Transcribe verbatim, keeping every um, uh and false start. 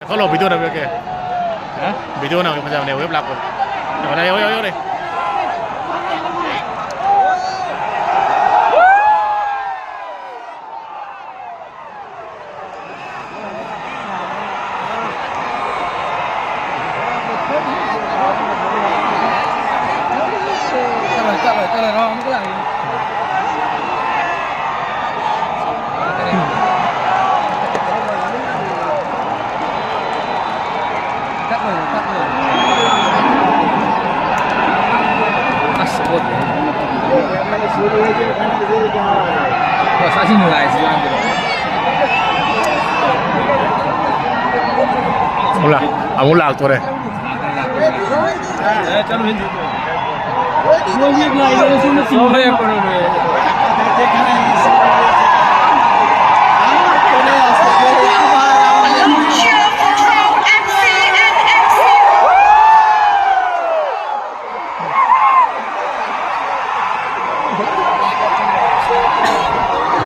ꯀꯛꯂꯣ, video ꯅꯝꯕꯤꯔꯛꯀꯦ꯫ ꯍꯥ? Video ꯅꯝꯒꯦ, ꯐꯖꯕꯅꯦ, web ꯂꯥꯛꯄ꯫ ꯌꯧꯔꯦ, ꯌꯧꯔꯦ, ꯌꯧꯔꯦ꯫ ꯆꯠꯂꯣꯏ, ꯆꯠꯂꯣꯏ, ꯆꯠꯂꯣꯏ, ꯔꯥꯎꯟ ꯑꯃꯨꯛꯀ ꯂꯥꯛꯏ꯫ ꯆꯠꯂꯣꯏ, ꯆꯠꯂꯣꯏ꯫ ꯑꯁ, ꯑꯣꯠꯂꯦ꯫ ꯑꯁ, ꯑꯁꯤ ꯅꯨꯡꯉꯥꯏ, ꯁꯤ ꯂꯥꯡꯕꯗꯣ꯫ ꯑꯃꯨꯛ ꯂꯥꯛ-, ꯑꯃꯨꯛ ꯂꯥꯛꯇꯣꯔꯦ꯫